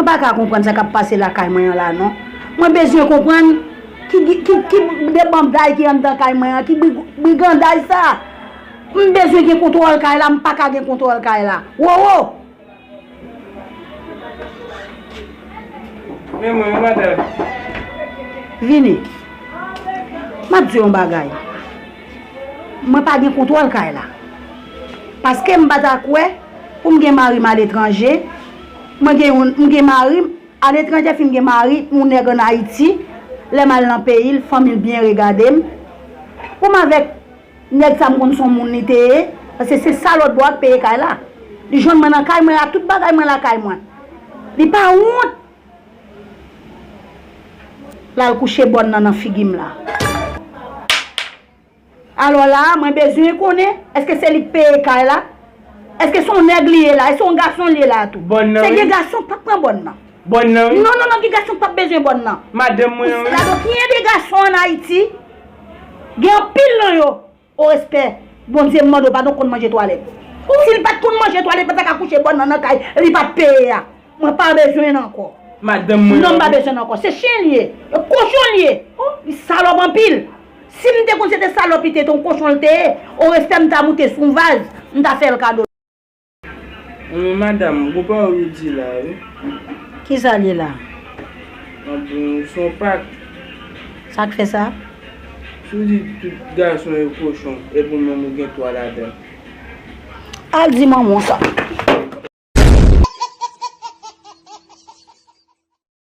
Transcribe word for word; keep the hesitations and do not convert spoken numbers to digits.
Mwen pa ka konprann sa k ap pase lakay mwen an la non. Mwen bezwen konprann ki, ki, ki, ki debandaj ki anndan kay mwen an, ki bri-, brigandaj sa. M bezwen gen kontwòl kay la, m pa ka gen kontwòl kay la. Wowo! Men mwen, madanm. Vini. M ap di w yon bagay. Mwen pa gen kontwòl kay la. Paske m pa ta kwè pou m gen mari m aletranje. Mwen gen yon, m gen mari m aletranje, fin gen mari yon nèg ann Ayiti. Lè m al nan peyi l, fanmi l byen regade m. Pou m avèk nèg sa, m konn se yon moun li te ye. Paske se sa lòt bò a k peye kay la. Li jwenn mwen nan kay mwen la, tout bagay mwen lakay mwen. Li pa wont. L al kouche bòn nan nan figi m la. Alò la, mwen bezwen konnen, èske se li k peye kay la? Èske se yon nèg li ye la? Èske se yon gason li ye la tou? Bòn nan, se gen wi. Gason k p ap pran bòn nan. Bòn nan, wi. Non, non, non, gen gason k p ap bezwen bòn nan. Madanm mwen an, wi. Gade, gen de gason ann Ayiti, gen anpil nan yo. O respè, Bondye, m mande w padon, konn manje twalèt. Si l pa t konn manje twalèt, pa t ta ka kouche bòn nan nan kay li pa t peye a. Mwen pa bezwen l ankò. Madanm mwen. Non, m pa bezwen l ankò. Se chen l ye. E kochon l ye. Li salòp anpil. Si m te konn se te salòp li te ye, te yon kochon l te ye, o respè m ta moute sou yon vaz, m ta fè l kado. Men madanm, gon pawòl ou di la, wi. Kisa l ye la? Anben, se yon pak. Sa k fè sa? Si w di tout gason yo kochon, epi ou menm ou gen twa ladan. Al di manman w sa.